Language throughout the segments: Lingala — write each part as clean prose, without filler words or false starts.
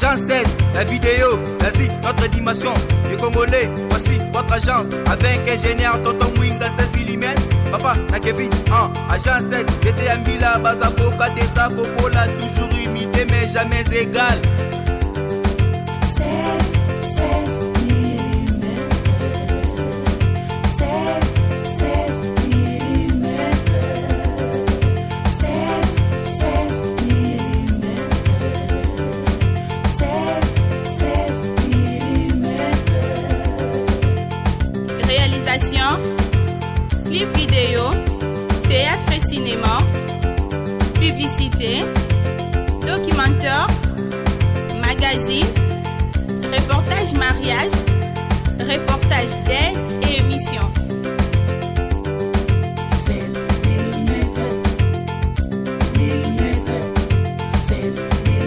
Agence 16, la vidéo, l'Asie, notre dimension. Les Congolais, voici votre agence. Avec ingénieur Tonton Mwinga 16 mm. Papa, na Kevin, 1, agence 16, j'étais à Mila, Bazakoka, Tessa, Kokola, toujours imité mais jamais égal. 16, 16 mm. 16, 16 mm. 16, 16 mm. 16, 16 mm. Réalisation, clip vidéo, théâtre et cinéma, publicité, documentaire, magazine, reportage mariage, reportage d'aide et émission. 16 mm. Mm. 16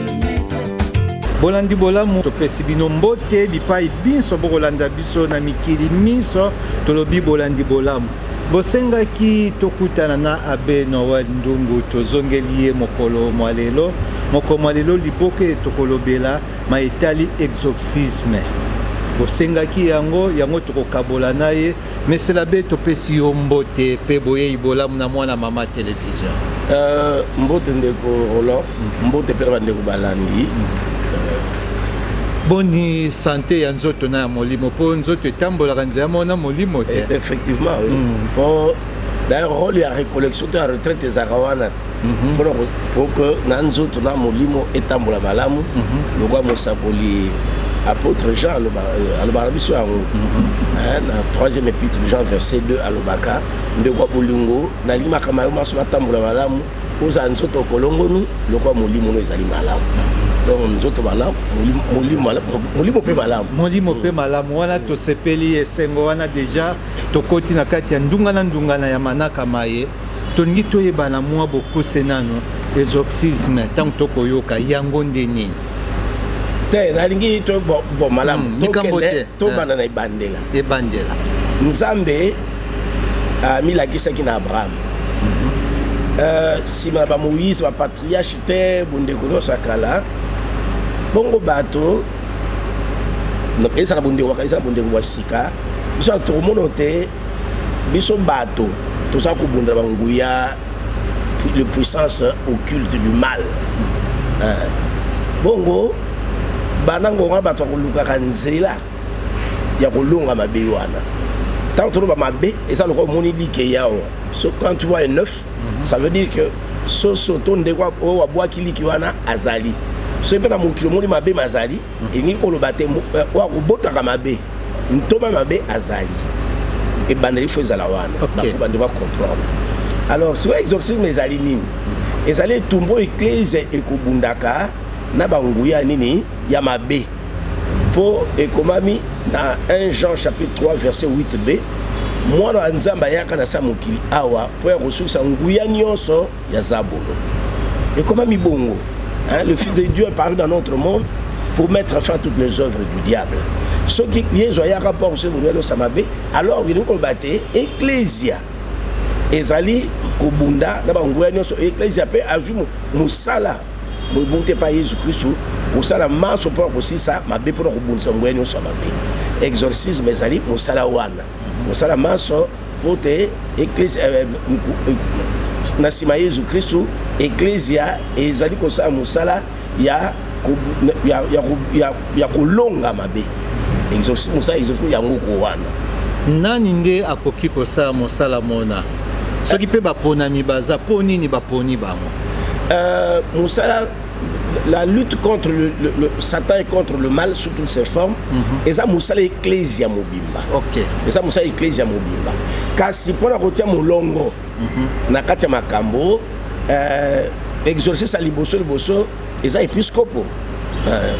mm. Bolandi bolamu, topesi bino mbote bipai binso bokolanda biso na mikili minso. Tolobi bolandi bolamu. Bosengaki tokutana na Abbé Noël Ndungu, tozongeli ye mokolo mwa lelo. Mokolo mwa lelo, liboke tokolobela ma etali exorcisme. Bosengaki yango, yango tokokabola na ye. Monsieur l'abbé, topesi yo mbote mpe boyei bolamu na Mwana Mama Télévision. Mbote ndeko Roland, mbote mpe bandeko balandi. Boni santé ya nzoto na ya molimo? Mpo nzoto etambolaka nzela moko na molimo te. Effectivement, oui. Po d'ailleurs rôle ya récollection to ya retraite ezalaka wana te mpona po que na nzoto na molimo etambola malamu. Lokwa mosakoli apôtre Jean alobaka na biso yango na troisième épître de Jean, verset 2, alobaka: "Ndeko ya bolingo, nalingi makambo yo maso matambola malamu, ozala nzoto kolongonu lokwa molimo no ezali malamu." Donc nzoto malamu, molimo mpe malamu. Molimo mpe malamu wana, tosepeli, esengo wana. Déjà tokoti na kati ya ndungana ndungana ya manaka maye. Tolingi toyeba na mwa bokuse nano, exorcisme, ntango tokoyoka yango nde nini? Te, nalingi to bon malamu. Likambo tokende te. Tobanda na ebandela. Ebandela. Nzambe amilakisaki na Abraham, nsima na baMoïse, bapatriarche te, bondeko nyonso ya kala. Bongo bato ezala bondeko, ezala bondeko bwa sika, biso bato tokomona te. Biso bato toza kobundela banguya, le puissance occulte du mal. Hein. Bongo banda ngonga bato bakolukaka nzela ya kolonga mabe wana. Ntango toloba mabe, eza lokola omoni liki awa. So quand tu vois un œuf, ça veut dire que soso to ndeko oyo abwaki liki wana azali. Soki mpe na mokili omoni mabe mazali, elingi koloba te oyo akobotaka mabe, ntoma mabe azali. Ebandeli fo ezala wana. Bato bande bacomprendre. Alors sikoyo, exorcisme ezali nini? Ezali etumba oyo eklese ekobundaka na banguya nini ya mabe. Mpo ekomami na 1 Jean chapitre 3 verset 8b: "Mwana ya Nzambe ayaka na sa mokili awa mpo ya kosukisa nguya nyonso ya zabolo." Ekomami bongo, hein, le Fils de Dieu est paru dans notre monde pour mettre fin à toutes les œuvres du diable. Soki Yezu ayaka mpo akosukisa nguya nyonso ya mabe, alors elingi koloba te eklesia ezali kobunda na banguya nyonso. Eklesia mpe azwi mosala moebongi te epai Yesu Kristu kosala manso mpona kosisa mabe, mpona kobundisa nguya nyonso ya mabe. Exorcisme ezali mosala wana, mosala manso mpo te eklesi na nsima ya Yesu Kristu, eklesia ezali kosala mosala ya kolonga mabe. Exorcisme, mosala exorcisme yango ko wana. Nani nde akoki kosala mosala mona? Soki mpe baponami baza, mpo nini baponi bango? Mosala, la lutte contre le Satan et contre le mal sous toutes ses formes, eza mosala eklesia mobimba. Eza mosala eklesia mobimba, kasi mpona kotia molongo na kati ya makambo, exorciste ya liboso liboso eza episcopo.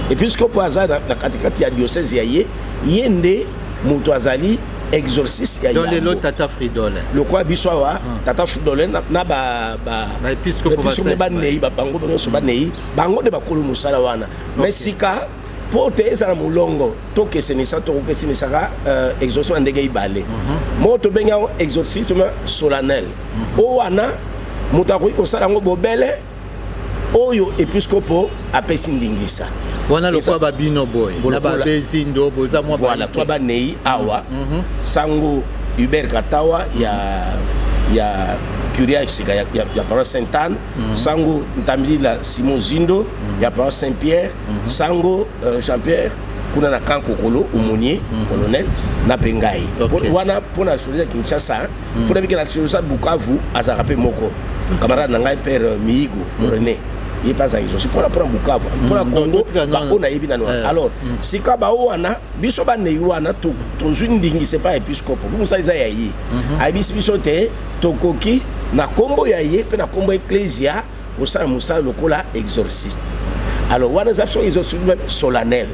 Episcopo aza na katikati ya diocèse ya ye, ye nde moto azali exorciste ya Donc lelo yambo. Tata Fridolin. Lokola biso awa, tata Fridolin na Baepiskopo baepiskopo basalisi. Banei, bango nyonso banei, bango nde bakolo mosala wana. Mais sika, mpo te ezala molongo, tokesenisa, tokokesenisaka exorcisme ya ndenge ibale. Moko tobengi yango exorcisme solennel. Oyo wana moto akoki kosala yango bobele Oyo episkopo apesi ndingisa. Wana lokola babino boye na babezindo boza mwa. Voilà, to banei awa, sango Hubert Katawa ya curia esika ya paroisse Sainte Anne, sango Ntambilila Simon Zindo ya paroisse Saint Pierre, sango Jean Pierre kuna na camp Kokolo, aumônier colonel na mpe ngai. Wana mpona archidiocèse ya Kinshasa. Mpona bike na archidiocèse Bukavu, azalaka mpe moko camarade na ngai, père Miigo René, ye mpe azalaka exorciste mpona Bukavu, mpona Congo baoyo nayebi nano. Alors sika bao wana, biso banei wana tozwi ndingisa epai episcope, mpo mosala eza ya ye. Ayebisi biso te tokoki na nkombo ya ye mpe na nkombo ya ecclesia kosala mosala lokola exorciste. Alors wana eza so exorcisme solennel.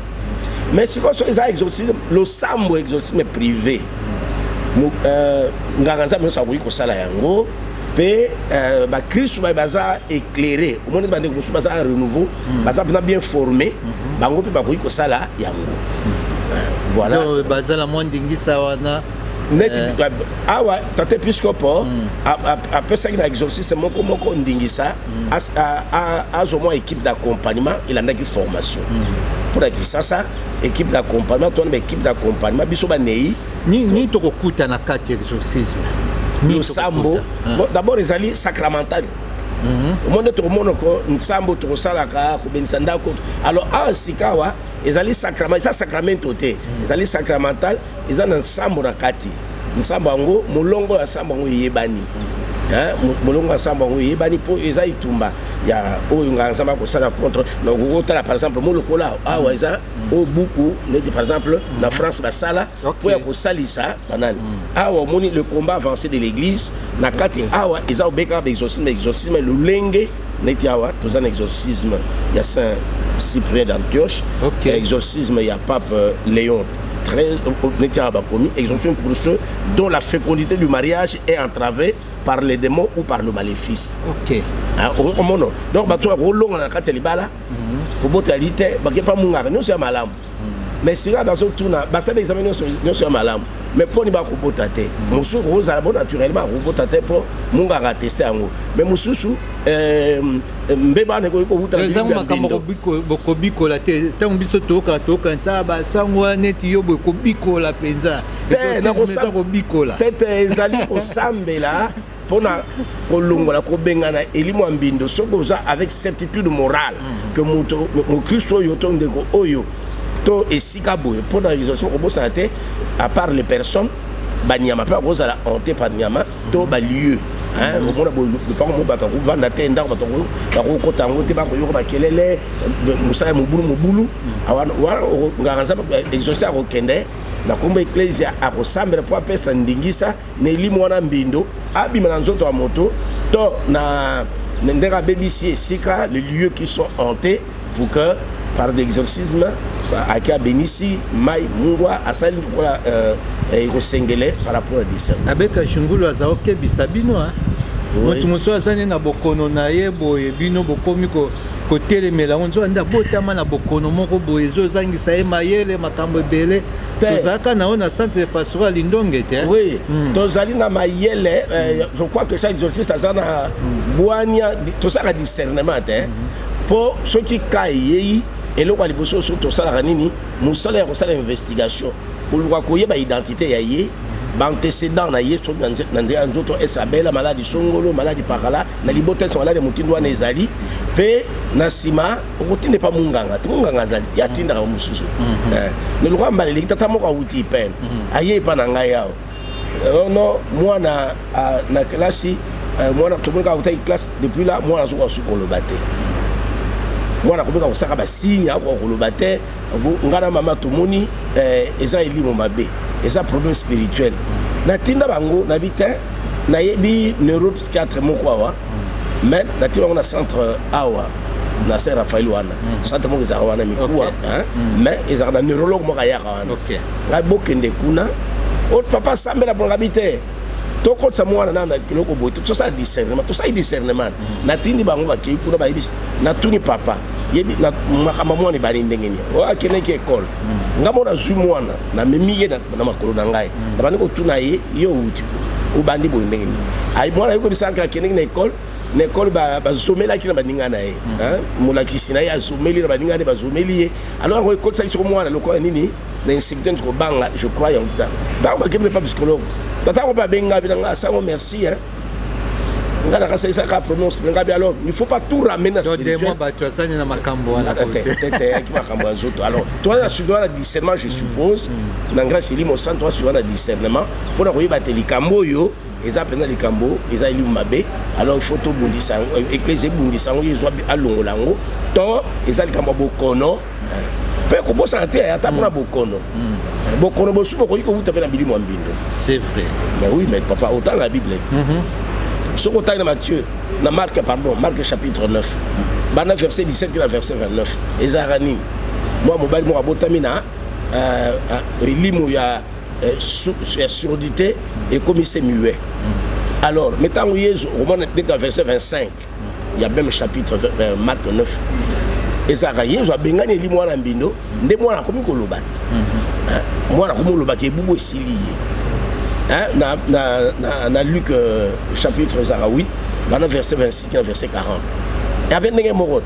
Mais sikoyo soki eza exorcisme, losambo, exorcisme privé, nganga Nzambe nyonso akoki kosala yango. Mpe bakristu baye baza éclairé, omoni bandeko mosusu baza en renouveau, baza mpenza bien formé, bango mpe bakoki kosala yango. Voilà. Donc bazala mwa ndingisa wana. Neti awa tata episcopo apesaki na exorciste moko moko ndingisa azwa mwa équipe d'accompagnement elandaki formation. Mpona Kisasa, équipe d'accompagnement to wana, baéquipe d'accompagnement, biso banei. Ni tokokuta na kati ya exorcisme? Losambo. Bon, d'abord ezali sacramental. Omoni nde tokomona ko nsambo tokosalaka kobenisa ndako. Alors awa sika awa ezali sacrament, eza sacramento te, ezali sacramental. Eza na nsambo na kati. Nsambo yango, molongo ya nsambo yango eyebani. Molongo ya nsambo yango eyebani, mpo eza etumba ya oyo nganga Nzambe akosala contre. Nakoki kotala par exemple mo lokola awa eza oyo buku neti par exemple na France basala mpo ya kosalisa banani. Awa omoni le combat avancé de l'église na kati. Awa eza obekaka baexorcisme, exorcisme lolenge neti awa toza na exorcisme ya Saint Cyprien d'Antioche, exorcisme ya pape Léon 13. Neti awa bakomi exorcisme pour ceux dont la fécondité du mariage est entravée par les démons ou par le maléfice. Okomona donc bato bakolonga na kati ya libala, kobota te, bakepa mungaka nyonso ya malamu. Mais sika bazotuna, basala examen nyonso ya malamu, mais mponi bakobota te? Mosusu kozala bo naturellement akobota te mpo mungaka ateste yango, mais mosusu mbeba wana ekoki kowuta na ezango biloko ya makambo mbindo. Kobikola te. Ntango biso toyoka, toyokanisa basango wana neti yo boye kobikola mpenza. Te, Exorcisme eza kobikola? Te te, ezali kosambela mpona kolongola, kobengana elimo ya mbindo. Soki oza avec certitude morale que moto mokristo oyo to ndeko oyo to esika boye, mpona exorcisme kobosana te, à part les personnes, banyama mpe bakozala hanté par nyama to balieu. Omona lopango mo bato akovanda te, ndako bato bakokota yango te, bakoyoka makelele, mosala ya mobulu mobulu wana, nganga Nzambe exorciste akokende na nkombo ecclesia, akosambela mpo apesa ndingisa na elimo wana mbindo abima na nzoto ya moto to na ndenge abebisi esika, les lieux qui sont hantés, pour que par l'exorcisme aki abenisi mai, mungwa, asali lokola ekosengele par rapport à discernement. Abeka Shungulu aza okebisa bino, ah. Moto mosusu aza nde na bokono na ye boye, bino bokomi kotelemela yango. Nzoka nde abotama na bokono moko boye ezozangisa ye mayele, makambo ebele. Tozalaka na yo na centre pastoral Lindonge te? Oui, tozali na mayele. Je crois que chaque exorciste aza na bwania. Tosalaka discernement te, mpo soki ka eyei, eloko ya liboso soki tosalaka nini, mosala ya kosala investigation, koluka koyeba identité ya ye, baantécédent na ye, soki na nzela ya nzoto ese abela maladi songolo, maladi pakala na libota, ese maladi ya motindo wana ezali. Mpe na nsima okotinda epa munganga te, munganga azali ye atindaka mosusu. Me lokola mbala eleki, tata moko awuti pene, aye epa na ngai awa. Oh non, mwana na kelasi, mwana tomoni kaka kotaki classe, depuis là mwana azokoka su koloba te. Mwana akomeka kosaka basigne, akoka koloba te. Ngai na mama tomoni eza elimo mabe, eza problème spirituel. Natinda bango, nayebi te, nayebi neuropsychiatre moko awa, mais natinda bango na centre awa na Saint Raphaël wana, centre moko ezalaka wana mikuwa, mais ezalaka na neurologue moko ayaka wana. Ngai bokende kuna. O papa asambela mpo ngabi te, tokotisa mwana na eloko boye, tosala discernement. Tosali discernement, natindi bango, bakei kuna, bayebisi. Natuni papa, yebi na makambo mwana ebandi ndenge nini? Oyo akendeki ekole. Nga mo nazwi mwana, namemi ye na makolo na ngai, nabandi kotuna ye: yo outi, obandi boye ndenge nini? Mwana ayebi kobisaka akendeki na ekole. Na ekole bazomelaki na baninga na ye, hein? Molakisi na ye azomeli na baninga na ye, bazomeli ye. Alors yango ekotisaki soko mwana lokola nini na insécurité, nti kobanga. Je crois yango ntango bakende mpe pa psychologue, batango mpe abenga bi na nga sango merci, hein. Nga nakasalisaka prononce nga bi. Alors il faut pas tout ramener na Donc spirituel. Demo bato asani na makambo wana. Te te te, eyaki makambo ya nzoto. Alors toza na suivant na discernement, je suppose, na grâce elimo santo, toza suivant na discernement mpona koyeba te likambo oyo eza mpenza likambo eza elimu mabe. Alors il faut tobundisa yango, eklese ebundisa yango, ye ezwa alongola yango, to eza likambo ya bokono. Mpe kobosana te, ata mpona bokono, bokono bosusu bokoki kowuta mpe na bilimo ya mbindo. C'est vrai. Mais oui, mais papa, otanga la Bible, soki otangi na Matthieu, na Marc, pardon, Marc chapitre 9, banda verset 17 na verset 29, ezalaka nini? Mwa mobali moko abotami na elimo ya surdité, ekomi se muet. Alors, mais ntango Yesu okomona ndenge na verset 25 ya même chapitre, Marc 9, ezalaka Yesu abengani elimo wana mbindo, nde mwana akomi koloba te. Hein? Mwana akomi kolobaki, ebubu esili ye. Hein, na Luc chapitre ezalaka 8, bana verset 26 na verset 40, ape ndenge moko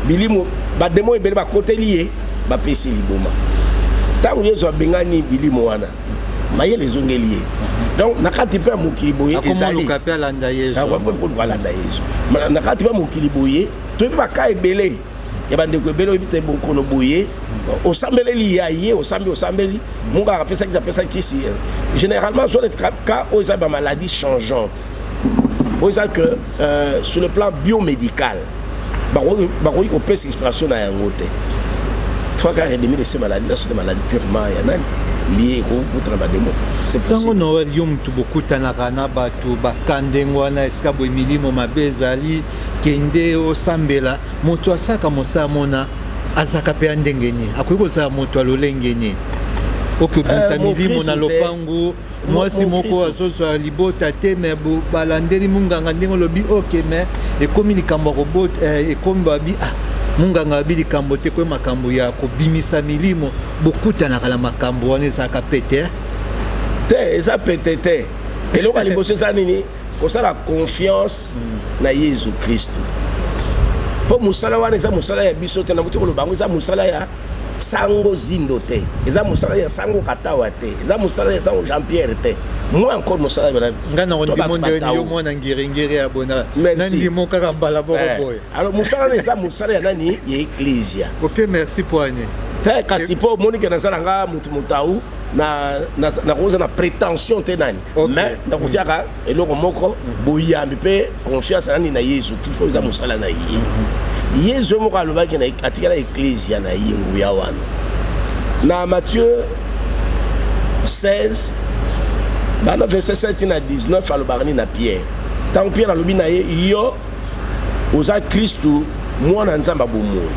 bilimo bademo ebele bakoteli ye, bapesi liboma. Ntango Yesu abengani bilimo wana, mayele ezongeli ye. Donc na kati mpe ya mokili boye ezali akomoluka mpe alanda Yesu. Koluka alanda Yesu. Na kati mpe ya mokili boye, toyebi baka ebele ya bandeko ebele, oyebi te bokono boye, osambeleli ya ye, osambi, osambeli, mungaka apesaki, apesaki kisi. Généralement zo neti cas oyo eza bamaladie changeante, oyo eza que sur le plan biomédical bakoki kopesa explication na yango te. 3 quarts et demi de ces maladies là sont des maladies purement ya nani, lié ekokutana bademo. C'est Sango possible. Noel, yo mutu bokutanaka na bato baka ndenge wana, esika boye milimo mabe ezali, kende osambela. Moto asalaka mosala mona azalaka mpe ya ndenge nini? Akoki kozala moto ya lolenge nini oki obimisa milimo na Mokristo te. lopangu? Mwasi moko Mokristo. azozwa libota te, me balandeli munganga ndenge olobi, ok, me ekomi likambo ya kobota, ekomi babi, ah, munganga abi likambo te, koye makambo ya kobimisa milimo. Bokutanaka na makambo wana, ezalaka pete? Te, eza pete te. Eloko ya liboso eza nini? Kosala confiance na Yesu Kristu, mpo mosala wana eza mosala ya biso te. Nakuti koloba yango, eza mosala ya sango Zindo te, eza mosala ya sango Katawa te, eza mosala ya sango Jean Pierre te, moi encore mosala Ngai na to kondimo bato nde batao. yo mwana ngiringiri ya bona. Merci. Nandimo kaka mbala moko boye. Alors mosala wana eza mosala ya nani? Ya eklesia. Opie merci po ani? Te, kasi mpo omoni ke naza na nga motu motau, nakoza na prétention te nani, mais nakotiaka eloko moko, boyambi mpe confiance nani? Na Yesu Kristo. Eza mosala na ye. Yesu ye moko alobaki na atikala eklesia na ye nguya wana. Na Matthieu 16, bana verset 7 na 19, alobaka nini na Pierre? Ntango Pierre alobi na ye: "Yo oza Kristu, mwana Nzambe abomoi."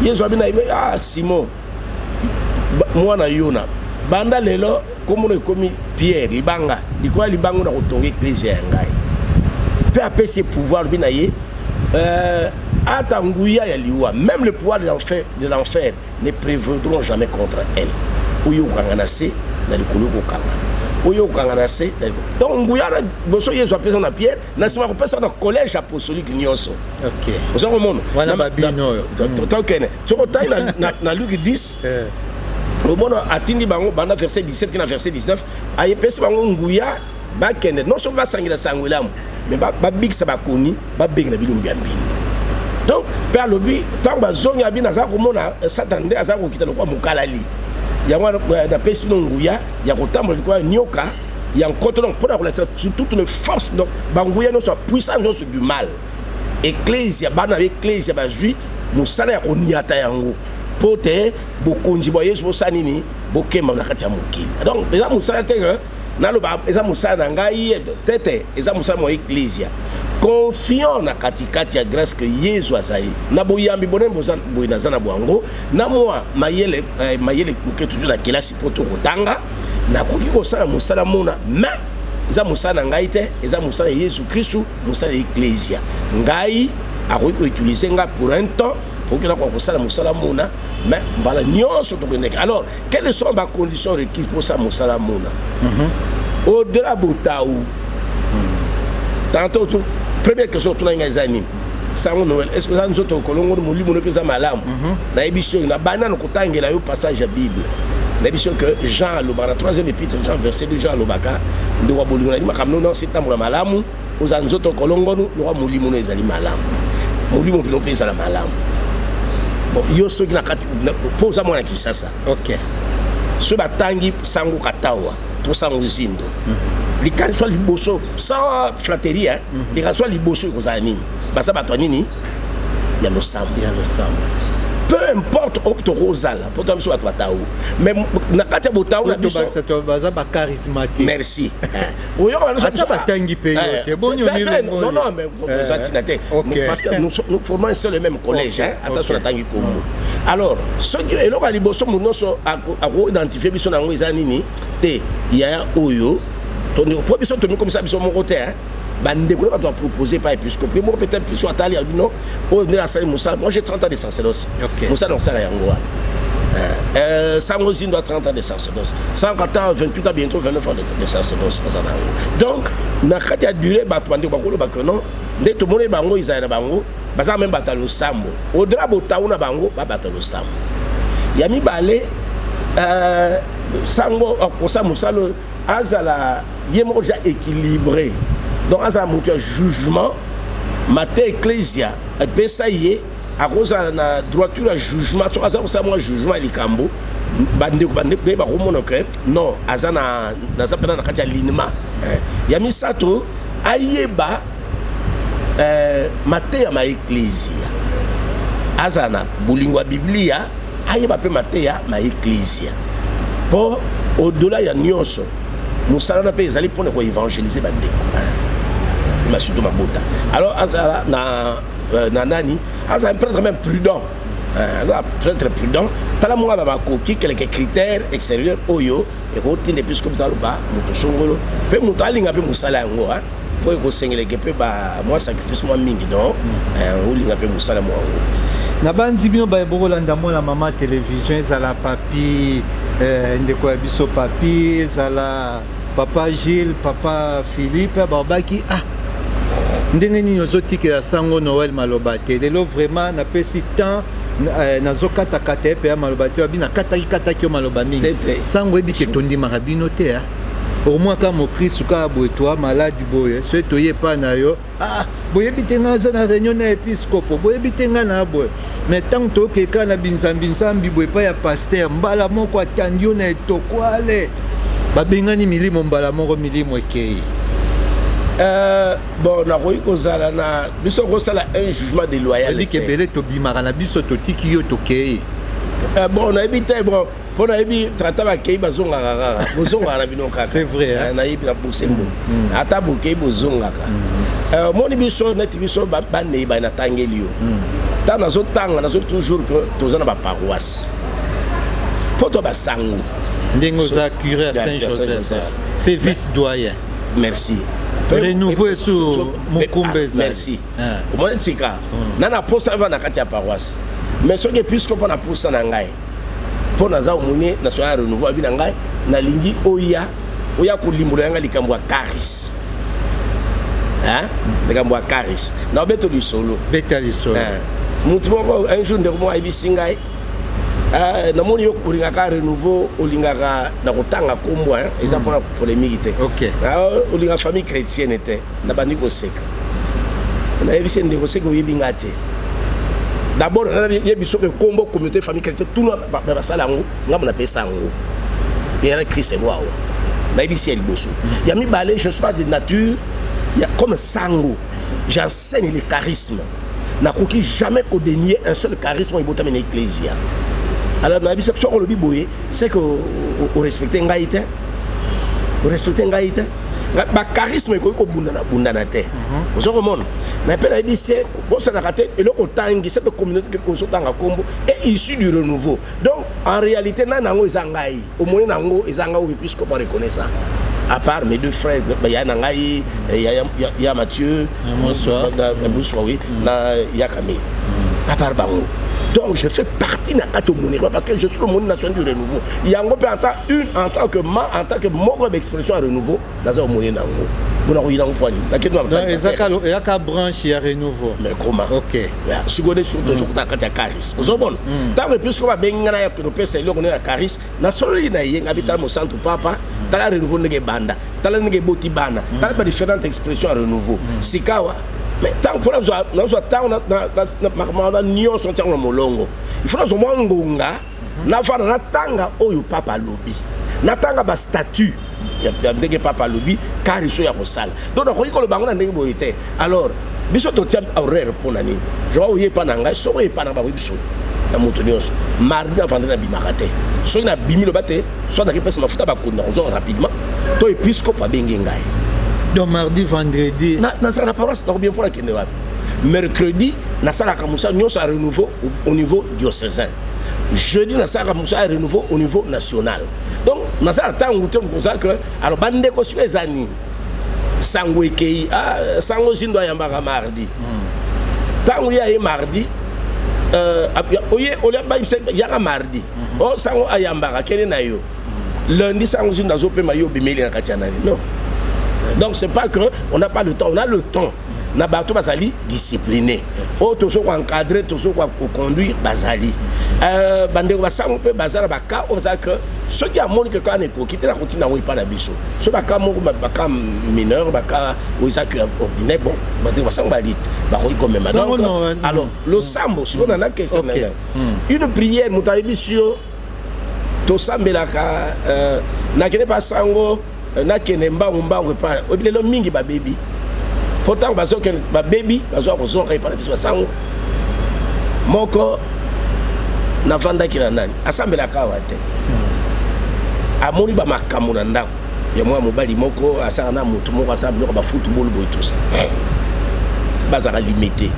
Yesu abi na ye: "Ah Simon, mwana Yona, banda lelo komona ekomi Pierre, libanga. Likolo ya libanga na kotonga eklesia ya ngai." Mpe apesi ye pouvoir, alobi na ye ata nguya ya liwa, même le pouvoir de l'enfer, de l'enfer ne prévaudront jamais contre elle. Oyo okanga na se na likolo okokanga, oyo okanga na se na likolo. Donc nguya na boso Yesu apesa na Pierre, na nsima kopesa na collège apostolique nyonso. Oza komona? Wana babino oyo. Tokende, soki otali na Luc 10, omona atindi bango banda verset 17 na verset 19, ayepesi bango nguya bakende non seulement basangela sango elamu, mais babikisa bakoni, babengela bilumbu ya mbindo. Donc mpe alobi, ntango bazongi, abi: "Naza komona Satan nde aza kokita lokola mokalali. Yango wana napesi bino nguya ya kotambola likolo ya nyoka ya nkoto." Donc mpona kolakisa sur toutes les forces, donc banguya nyonso ya puissance nyonso du mal, eklesia, bana ya eklesia bazwi mosala ya koniata yango mpo te bokonzi bwa Yesu bosala nini? Bokemba na kati ya mokili. Donc eza mosala te ke naloba eza mosala na ngai te, te, eza mosala mwa eklesia, confiant na katikati ya grâce ke Yesu azali na boyambi bonene boye naza na bwango na mwa mayele, mayele moke toujours na kelasi mpo tokotanga, nakoki kosala mosala mona, mais eza mosala na ngai te, eza mosala ya Yesu Kristu, mosala ya eklesia. Ngai akoki koutiliser ngai pour un temps pour que nakoka kosala mosala mona, mais mbala nyonso tokendeke. Alors, quelles sont baconditions requises mpo osala mosala mona? Au-delà botau, tantôt tout Première question otuna ngai eza nini? Sango Noel, est ce que oza nzoto kolongono, molimo no mpe eza malamu? Nayebi soki nabandi nano kotangela yo passage ya Bible. Nayebi soki que Jean alobaka na troisième épître, Jean verset 2, Jean alobaka: ndeko ya bolingo, nali makambo no nyonso etambola malamu, oza nzoto kolongonu lokwa molimo no ezali malamu, molimo mpino mpe ezala malamu. Bon, yo soki na kati mpo oza mwana Kisasa, soki batangi sango Katawa to sango Zindo, likanisi ya liboso, sans flatterie, hein, likanisi ya liboso ekozala nini? Baza bato ya nini? Ya losambo. Ya losambo. Peu importe oyo tokozala, mpo to biso bato batau, mais na kati ya botau na biso Tobakisa, baza bacharismatique. Merci. Oyoka. Ata batangi mpe yo te, boni omilongoli? Non, non, mais eza ntina te, parce que nous formons un seul et même collège, hein, ata so natangi kombo. Alors soki eloko ya liboso moto nyonso akoidentifie biso na yango eza nini te, yaya oyo po biso tomikomisa biso moko te, hein. Bandeko na bato bapropose pa épiscope ye moko, peut-être biso atali ya bino oyo nde asali mosala. Moi, j'ai 30 ans de sacerdoce. Mosala kosala yango wana. Sango Zindo a 30 ans de sacerdoce, Sango Kata 28 ans, bientôt 29 ans de sacerdoce aza na yango. Donc na kati ya durée, bato bandeko bakoloba ke non, nde tomoni bango ezala na bango, baza même bato ya losambo, au-delà botau na bango, babato ya losambo. Ya mibale, sango akosala mosala oyo, azala ye moko déjà équilibré, donc azala moto ya jugement. Mate ecclesia epesa ye, akozala na droiture ya jugement. Soki aza kosala mwa jugement ya likambo, bandeko mpe bakomona ke non, aza na naza mpena na kati ya alignement. Ya misato, ayeba mateya ma ecclesia, azala na bolingo ya Biblia, ayeba mpe mateya ma ecclesia, mpo au-delà ya nyonso, mosala wana mpe ezali mpona koévangéliser bandeko, surtout mabota. Alors azala na nani, azala un prêtre même prudent, aza prêtre prudent. Tala moko ba bakoki quelques critères extérieurs oyo ekotinda épiscope aloba moto songolo mpe moto alinga mpe mosala yango, mpo ekosengeleke mpe mwa sacrifice mwa mingi. Donc olinga mpe mosala mwa yango. Nabanzi bino baye bokolanda mwana mama télévision, ezala papi, ndeko ya biso papi, ezala papa Gilles, papa Philippe, balobaki: ah, ndenge nini ozotikela sango Noel maloba te lelo? Vraiment napesi temps, nazokatakata ye mpe ya maloba te. Babi nakataki kataki yo maloba mingi. Sango, oyebi ke tondimaka bino te, okomona kaka mokristu kaka boye, toa maladi boye, soki toye epai na yo: ah, boyebi te ngai aza na réunion na episkopo, boyebi te ngai na boye. Mais ntango tokeka na binzambi-nzambi boye epai ya pasteur, mbala moko atandi yo na etokwale, babengani milimo, mbala moko milimo ekei. Bon, nakoki kozala na biso kosala un jugement déloyal. Ebiki ebele tobimaka na biso, totiki yo, tokei. Bon, nayebi te. Bon, mpo nayebi trata, bakei bazongaka kaka, bozongaka na bino kaka. C'est vrai, hein? Nayebi na bosembo, ata bokei bozongaka. Omoni biso neti biso banei baye natangeli yo, ntango nazotanga, nazo toujours que toza na baparoisse mpo to basango. Ndenge oza curé ya Saint Joseph mpe vice doyen. Merci. Renouveau esu mokumba ezali. Merci. Omoni tika na na posa eva na kati ya paroisse, mais soki episcope mpo na posa na ngai, mpo naza omoni national ya renouveau, abi na ngai nalingi oya kolimbola yanga likambo ya charis, likambo ya charis, na obeto lisolo. Beta lisolo. Motu moko un jour, ndeko moko ayebisi ngai: namoni yo olingaka renouveau, olingaka na kotanga kombo, eza mpona polémique te, olingaka famille chrétienne te. Nabandi koseka, nayebisi: ndeko, seki oyebi nga te. D'abord nayebi soki kombo communauté famille chrétienne, tuna basala yango, ngambo napesa yango yana Christ yango awa. Nayebisi ya liboso. Ya mibale, je suis pas de nature comme sango, j'enseigne le charisme, nakoki jamais kodénier un seul charisme oyo ebotami na ecclésia. Alors nayebisi: soki olobi boye, c'est que orespecte ngai te, orespecte ngai te. Bacharisme ekoki kobundana bundana te, ozo komona. Na mpe nayebi se bosanaka te eloko otangi, cette communauté ozotanga nkombo est issu du renouveau. Donc en réalité, nani yango eza ngai, omoni nango eza ngai oyo épiscope reconnaissant, à part mes deux frères, ya na ngai ya Mathieu. Bonsoir. Bonsoir, oui, na ya Camille, à part bango. Donc je fais partie na kati omoniko parce que je suis le monde national du renouveau. Yango mpe en tant une en tant que ma en tant que moko ya baexpression ya renouveau, naza omoni nango. Bona koyina ngo mpo nini? Nakende na Donc ezaka branche ya Renouveau. Mais comment? Ok. Sikoyo nde sikoyo tozokutana kati ya Caris. Ozomona ntango epuis sikoyo babengi ngai na kopesa eloko no ya Caris, nasololi na ye ngai: tala mosantu papa, tala Renouveau ndenge ebanda, tala ndenge eboti bana, tala badifférente expression ya Renouveau. Sikawa, mais ntango mpo nazwa ntango makambo wana nyonso ntiango na molongo, il faut nazwa mwa ngonga, navanda, natanga oyo papa alobi, natanga bastatut ya ndenge papa alobi Caris oyo ya kosala. Donc nakoki koloba yango na ndenge boye te. Alors biso totia horaire mpo na nini? Je oye epa na ngai, soki oye epa na bakoyi biso na moto nyonso, mardi na vendredi nabimaka te. Soki nabimi, loba te soit naki pesa mafuta bakonda, nakozonga rapidement, to épiscope abengi ngai. Donc mardi, vendredi? Nazala na paroisse. Nakobima mpo nakende wapi? Mercredi nasalaka mosala nyonso ya Renouveau au niveau diocésain, jeudi nasalaka mosala ya Renouveau au niveau national. Donc nasala ntango te koza que alors bandeko sikoyo eza nini? Sango ekei, ah, sango zindo ayambaka mardi. Ntango ye aye mardi, oye olia bayebisa yaka mardi o sango ayambaka, kende na yo lundi. Sango zindo azopema, yo obimeli na kati ya nani? Non. Donc c'est pas que on n'a pas le temps, on a le temps. Na bato bazali discipliné oyo tozo koencadre, tozo koconduire, bazali bandeko basango mpe baza na baka oyo bazala ke soki amoni ke kaka na ekoki te, nakotinda yango epa na biso. So baka moko, baka mineur, baka oyo eza ke ordinaire, bon, bandeko basango bali bakoki komema. Donc alors losambo sikoyo na nakesa une prière, moto ayebisi yo tosambelaka, nakende pa sango, nakende mbangu mbangu epa oyebi lelo mingi babebi, mpo ntango bazokende babebi, bazwa kozonga epa na biso basango. Moko navandaki na nani asambelaka awa te, amoni bamakambo na ndako ya mwana mobali moko asala na motu moko asala biloko bafootball boye, tosa bazalaka limité.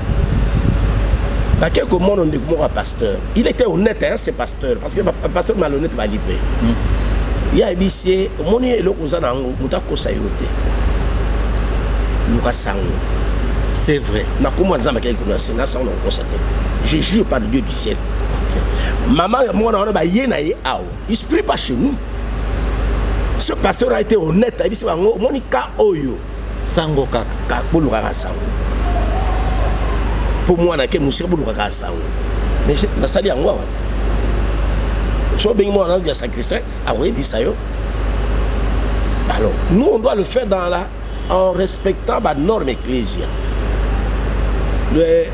Bake komona ndeko moko ya pasteur. Il était honnête, hein, ce pasteur, parce que pasteur malhonnête bali mpe. Ye ayebisi ye: omoni eloko oza na yango, moto akosa yo te, luka sango. C'est vrai. Na kombo ya Nzambe akei likolo na se, na sango na kokosa te, je jure par le Dieu du ciel. Mama ya mwana wana baye na ye awa, il se prie pas chez nous. Ce pasteur a été honnête, ayebisi bango: omoni ka oyo, sango kaka. Bolukaka sango mpo mwana ke mosika, bolukaka sango. Mais nasali yango awa te. So obengi mwana ya sacristain, akoyebisa yo. Alors nous, on doit le faire dans la en respectant ba norme ecclésia.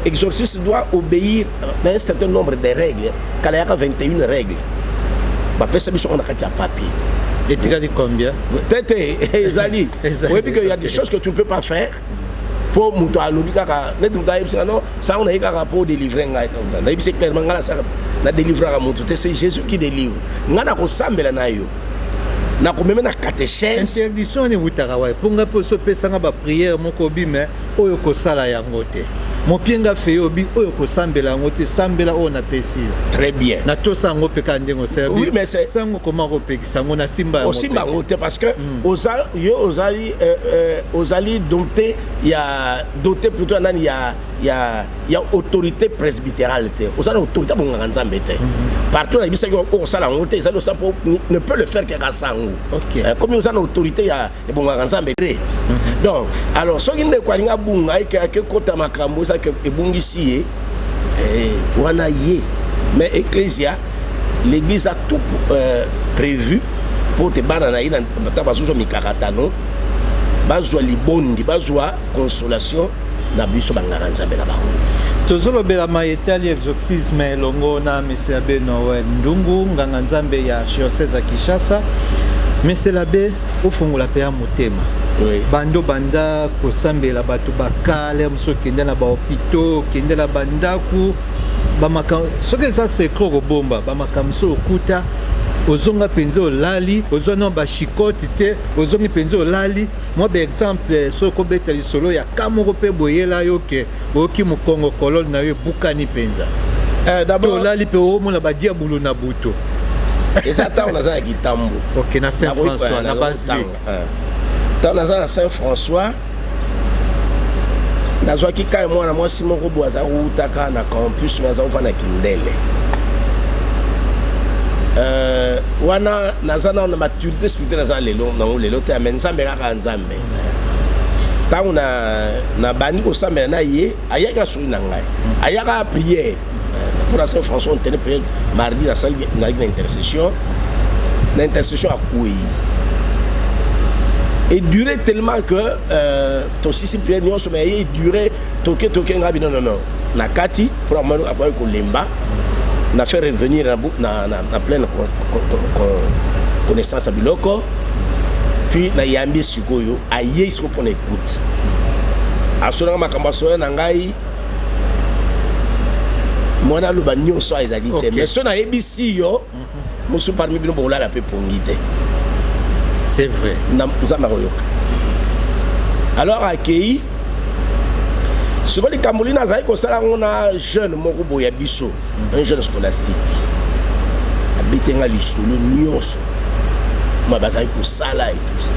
L'exorciste doit obéir à un certain nombre de règles. Kala yaka 21 règles bapesa biso na kati ya papier. Etikali combien? Te te, ezali. Oyebi que y a des choses que tu ne peux pas faire mpo moto alobi kaka neti moto ayebisaka non, sango naye kaka mpo délivre ngai. Nayebisi clairement: ngai nasaka na délivraka moto te, c'est Jésus qui délivre. Ngai nakosambela na yo, nakomema na catéchèse. Interdiction wana ewutaka wapi? Mpo ngai mpe oso opesanga baprière moko, obi me oyo kosala yango te, mopienga feye, obi oyo kosambela yango te, sambela oyo napesi yo. Très bien. Natosa yango mpe kaka ndenge osala. Oui, mais c'est- Sango koma kopekisa yango, nasimba yango. Osimba yango te parce que oza yo ozali ozali doté ya doté plutôt ya nani, ya autorité presbytérale te, oza na autorité bonganga Nzambe te. Partout nayebisaki okosala yango te, ezali osa mpo ne peut le faire kaka sango. Comme oza na autorité ya bonganga Nzambe te. Donc alors soki ndeko alingi abunga, ayeke akekota makambo ezaki ebungisi ye, wana ye. Mais ecclésia, l'église a tout prévu mpo te bana na ye na ntango bazozwa mikakatano, bazwa libondi, bazwa consolation na biso banganga Nzambe na bango. Tozolobela etali exorcisme elongo na monsieur abbé Noel Ndungu, nganga Nzambe ya archidiocèse ya Kinshasa. Monsieur abbé, ofongola mpe ya motema. Bando banda kosambela bato bakale mosu, okende na bahôpitaux, okende na bandako, bamakambo soki eza secret okobomba, bamakambo so okuta, ozonga mpenza olali, ozwa na bashikote te, ozongi mpenza olali. Mwa baexemple soki okobeta lisolo ya ka moko mpe boyela yo ke oyoki mokongo kolole na yo ebukani mpenza, to D'abord olali mpe omona badiabulu na butu. Eza ntango naza na kitambo. Ok, na Saint François, na basilique. Ntango naza na Saint François, nazwaki kai mwana mwasi moko boye aza koutaka na campus, me aza kofanda Kindele. Wana naza nano na maturité spirituelle naza lelo nango lelo te, me Nzambe kaka Nzambe. Ntango na bandi kosambela na ye, ayaki, asoli na ngai, ayaka prière mpona Saint François. On tenait prière mardi, nasali, nayaki na intercession. Na intercession, akwei. Eduré tellement que tosisi prière nyonso, mais ye eduré toke toke. Ngai bi non, non, non, na kati mpona akoki kolemba na faire revenir na pleine connaissance ya biloko. Puis nayambi sikoyo, ayei sikoyo mpona écoute, asolanga makambo, asola na ngai. Mwana aloba nyonso ezali te, mais so nayebisi yo mosusu parmi bino bokolala mpe pongi te. C'est vrai. Nzambe akoyoka. Alors akei sikoyo, likambo lini azali kosala yango na jeune moko boye ya biso, un jeune scolastique, abetenga lisolo nyonso ma bazali kosala et tout ça.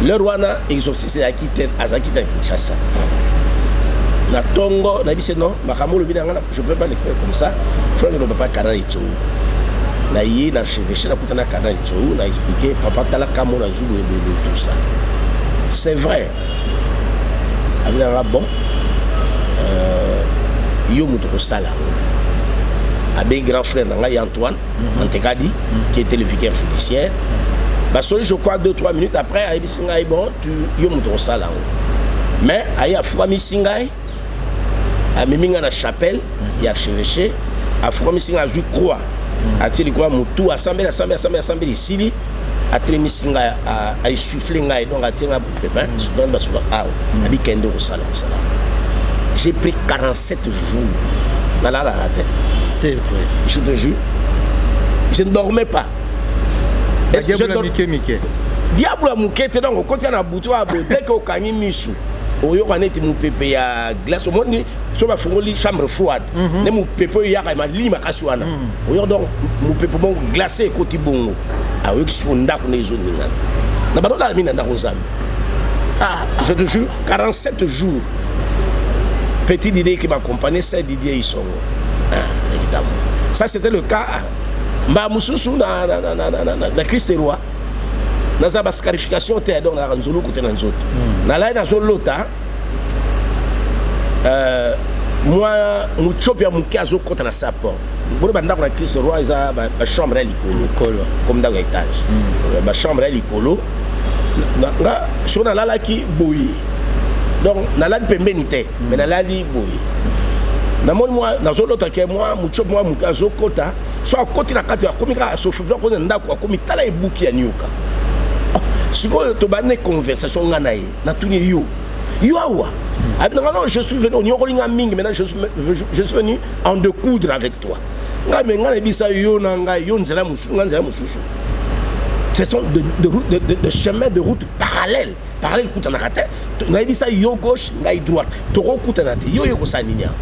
L'heure wana exorciste ezalaki te, azalaki te na Kinshasa. Na ntongo nayebisi: "Non, makambo olobi na nga, je peux pas le faire comme ça, frère." No papa cardinal Etsou na ye na archevêché, nakuta na cardinal Etsou, na expliqué: "Papa, tala kamo nazwi boye boye boye, tout ça, c'est vrai." Abi nanga: "Bon, yo moto kosala yango." Abengi grand frère na ngai Antoine Antekadi, qui était le vicaire judiciaire. Basoli, je crois, 2, 3 minutes après, ayebisi ngai: "Bon, tu, yo moto kosala yango." Mais aye, afukamisi ngai, amemi ngai na chapelle ya archevêché, afukamisi ngai, azwi croix, atie likolo ya motu, asambeli, asambeli, asambeli, asambeli, esili, atelemisi ngai, aesouffle ngai, donc atie ngai pépin, souffle basouffle awa, abi: "Kende kosala mosala." J'ai pris 47 jours, nalalaka te. C'est vrai. Je te jure, je ne dormais pas. Badiabula mike mike. Diable ya moke te. Donc okoti na butu ya boye, dès que okangi misu, oyoka neti mopepe ya glace. Omoni so bafungoli chambre froide, nde mopepe oyo eyaka malili makasi wana, oyoka donc mopepe bongo glace ekoti bongo, aoyoki siko ndako nde ezoningana na bandolala mingi na ndako Nzambe. Ah, je te jure, 47 jours. Petit Didier qui m'accompagnait, c'est Didier Isongo. Ah, évidemment. Ça, c'était le cas. Mba mususu na Christ Roi. Naza ba scarification te, donc na nzolu kote na nzoto. Nalai nazolota mwa mutsopi ya moke azokɔta na sa porte. Bino bandako na Christ Roi eza bachambre ya likolo, comme ndako ya étage. Bachambre ya likolo. Nga soki nalalaki boye, donc nalali pembeni te, mais nalali boye, namoni mwa nazolota ke mwa mutsopi mwa moke azokɔta. So akɔti na kati, akomi kaka asofufula, akoti na ndako, akomi, tala ebuki ya nioka. Sikoyo tobandi conversation nga na ye, natuni: "Yo, yo awa?" Abi nanga: "Non, je suis venu, onyokoli nga mingi, maintenant je suis venu en découdre avec toi." Ngai me ngai nayebisa yo na ngai, yo nzela mosusu, ngai nzela mosusu, ce sont de chemins de route parallèle parallèle, kutanaka te. Nayebisa yo gauche, ngai droite, tokokutana te. Yo, yo kosala nini awa?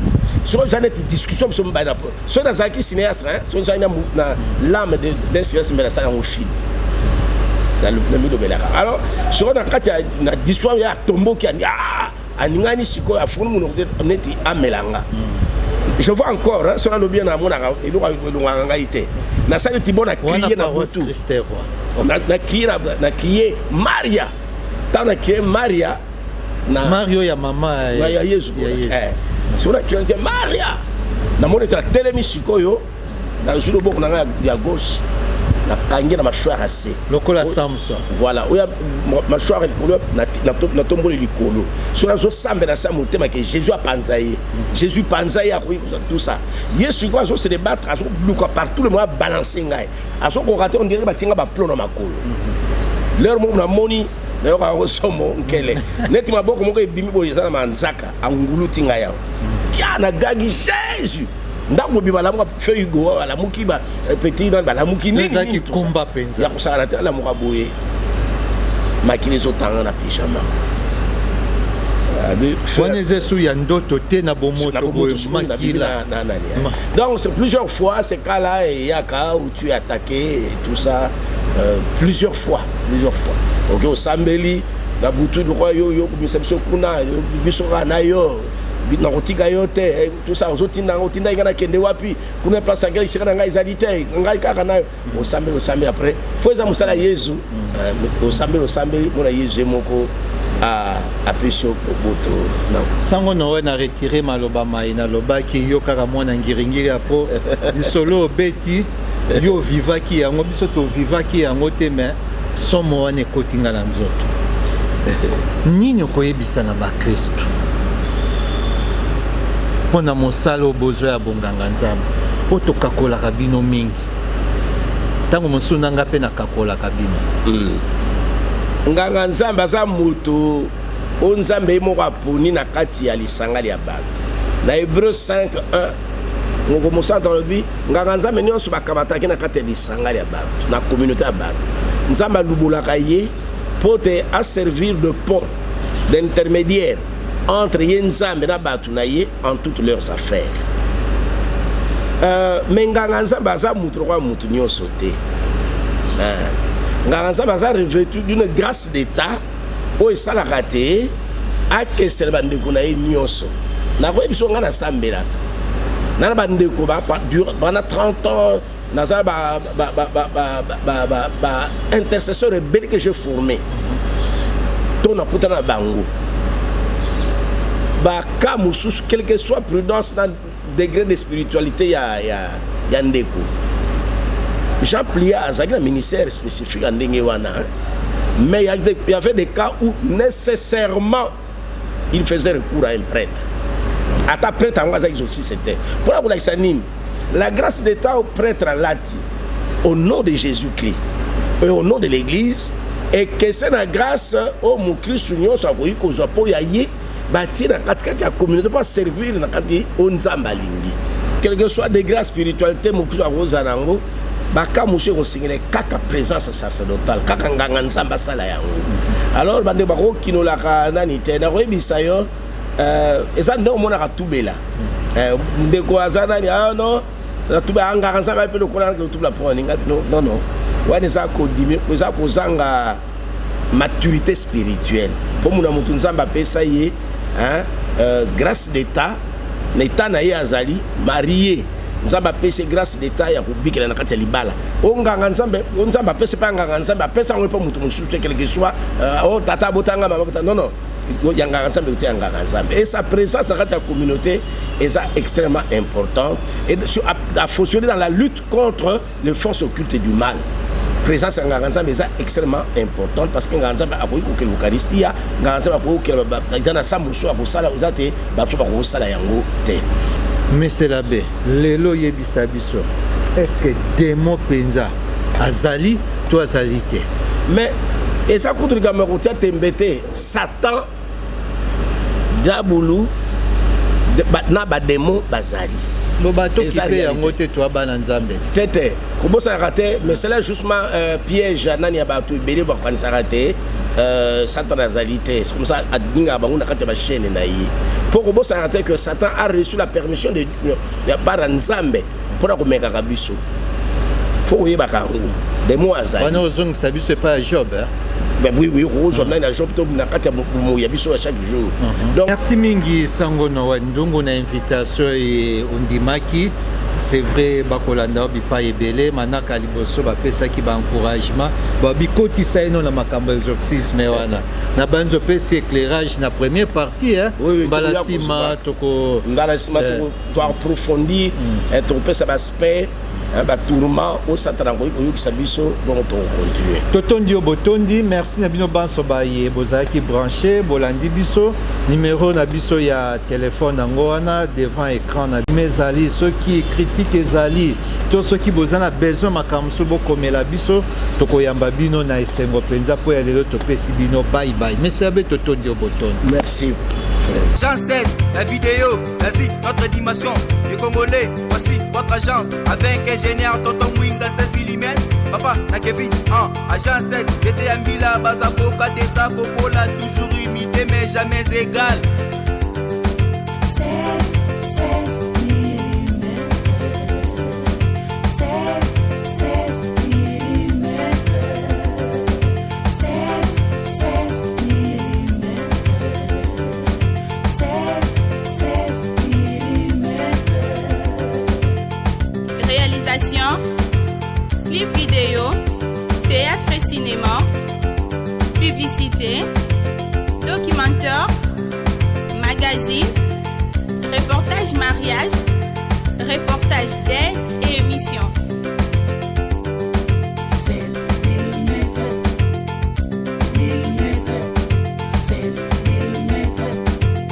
Soki eza neti discussion biso mibali na, soki nazalaki cinéaste, soki ozalaki na l'âme d'un cinéaste, mbe nasala yango film na milobelaka. Alors soki na kati na discours ya atomboki, aningani, sikoyo afungoli monoko te neti amelanga. Je vois encore, soki alobi, namonaka eloko elongaka ngai te. Nasali ti bo na crie na butu, na crie "Maria". Ntango na crie "Maria" na Mario ya mama ya Yesu, sikoyo na crie te "Maria", namoni ete natelemi. Sikoyo nazwi loboko na ngai ya gauche, nakangi na mâchoire ya se. Lokola Samson. Voilà, oyo mâchoire likolo, natomboli likolo. So nazosambela sa motema ke Jésus apanza ye, Jésus panza ye, akoki tout ça. Ye sikoyo azose débattre, azoluka par tout le moyen abalance ngai, azokoka te. On dirait batie nga baplomb na makolo. L'heure moko namoni, nayokaka kosomo nkele neti maboko moko ebimi boye, eza na manzaka, anguluti ngai awa, kia nagagi "Jésus". Ndako mobima alamuka, fe Hugo alamuki, ba petit nani balamuki. Nini komba mpenza. Ya kosala te. Alamuka boye, makili ezotanga na pyjama. Wana eza esu ya ndoto te, na bomoto boye makila. Donc c'est plusieurs fois ces cas là eyaka où tu es attaqué et tout ça, plusieurs fois, plusieurs fois. Ok, osambeli na butu lokwa yo, yo komisa biso kuna, biso kaka na yo, nakotika yo te, tout ça. Ozotinda, otinda ngai nakende wapi kuna? Place ngai, esika na ngai ezali te, ngai kaka na yo. Osambeli, osambeli, après po eza mosala Yezu. Osambeli, osambeli, mona Yezu ye moko. Apesi yo boboto non. Sango Noel, na retire maloba mai nalobaki yo kaka mwana ngiringiri apo lisolo obeti, yo ovivaki yango, biso tovivaki yango te, mais somo wana ekoti nga na nzoto. Nini okoyebisa na bakristu mpo na mosala oyo bozwa ya bonganga Nzambe? Mpo tokakolaka bino mingi, ntango mosusu na nga mpe nakakolaka bino. Nganga Nzambe aza moto oyo Nzambe ye moko aponi na kati ya lisanga ya bato. Na Hébreu 5 1, ngoko mosantu alobi nganga Nzambe nyonso bakamataki na kati ya lisanga ya bato, na communauté ya bato. Nzambe alubolaka ye mpo te aservir de pont, d'intermédiaire entre ye Nzambe na bato na ye en toutes leurs affaires. Mais nganga Nzambe aza moto lokola moto nyonso te. Nganga Nzambe aza revêtu d'une grâce d'état oyo esalaka te akesela bandeko na ye nyonso. Nakoyebi biso, ngai nasambelaka na na bandeko pendant 30 ans, naza ba intercesseur ebele que j'ai formé to nakutana na bango. Baka mosusu, quelle que soit prudence na degré de spiritualité ya ndeko Jean Plia, azalaki na ministère spécifique ya ndenge wana, hein? Mais il y avait des cas où nécessairement il faisait recours à un prêtre, ata prêtre yango aza exorciste te. Mpona kolakisa nini? La grâce d'état au prêtre alati au nom de Jésus-Christ et au nom de l'église ekese na grâce oyo mokristu nyonso akoki kozwa mpo ya ye batie na katikati ya communauté mpo aservir na kati oyo Nzambe alingi. Quel que soit degré ya spiritualité mokristu akozala yango, baka mosusu ekosengela kaka présence sacerdotale, kaka nganga Nzambe asala yango. Alors bandeko bakokinolaka nani te. Nakoyebisa yo, eza ndenge omonaka tubela. Ndeko aza nani? Ah non, natubela angaka Nzambe mpe lokola tubela mpo ninga. Non, non, wana eza kodimi, eza kozanga maturité spirituelle. Mpo muna motu Nzambe apesa ye, hein, grâce d'état na état na ye, azali marié, Nzambe apesi ye grâce d'état ya kobikela na kati ya libala. O nganga Nzambe, o Nzambe apesi mpe nganga Nzambe apesa yango mpe moto mosusu te, quelque soit o tata abotanga, mama abota. Non, non, ya nganga Nzambe te, ya nganga Nzambe. Et sa présence na kati ya communauté eza extrêmement importante et à fonctionner dans la lutte contre les forces occultes du mal. Présence ya nganga Nzambe eza extrêmement importante parce que nganga Nzambe akoki kokela eucharistia, nganga Nzambe akoki kokela, eza na sa mosusu akosala eza te, bato bakokosala yango te. Monsieur l'abbé, lelo oyebisa biso, est ce que démon mpenza azali to azali te? Mais eza kutu likambo ya kotia tembe te. Satan, diabulu na bademo bazali. Loba tokipe yango te, toa bana Nzambe. Te te, kobosanaka te. Mais cela justement piège ya nani, ya bato ebele bakokanisaka te Satan azali te. C'est comme ça alingaka bango na kati ya bachaîne na ye. Mpo kobosanaka te que Satan a reçu la permission de ya part ya Nzambe mpona komekaka biso. Faut koyebaka yango, demo azali. Wana ozongisa biso epai ya Job, hein? Ben oui, kozwa nani ya Job to na kati ya bomoi ya biso ya chaque jour. Donc merci mingi, Sango Noel Ndungu, na invitation e ondimaki. C'est vrai, bakolanda yo bipai ebele. Manaka liboso bapesaki baencouragement, babikotisa ino na makambo ya exorcisme wana. Na banzi opesi éclairage na première partie, hein? Oui, mbala tokoya nsima kozwa. Toko Mbala nsima toapprofondir, tokopesa baaspect, batourment oyo Satana akoki koyokisa biso. Bongo tokocontinue. Totondi yo, botondi. Merci na bino banso baye bozalaki branché, bolandi biso. Numero na biso ya telefone yango wana devant écran na bino ezali. Soki critique ezali to soki boza na besoin makambo mosusu, bokomela biso, tokoyamba bino na esengo mpenza. Mpo ya lelo topesi bino bye bye. Monsieur abbé, totondi yo, botondi. Merci. Jean 16, la vidéo, voici notre dimension. Les Congolais, voici votre agence. Avec ingénieur Tonton Mwinga 16 mm. Papa, na Kevin, 1, agent 16, j'étais à Mila, Bazako, Kadesa, Kokola, toujours imité mais jamais égal. 16, 16 mm. 16, 16 mm. 16, 16 mm. 16, 16 mm. Réalisation, clip vidéo, théâtre et cinéma, publicité, HD.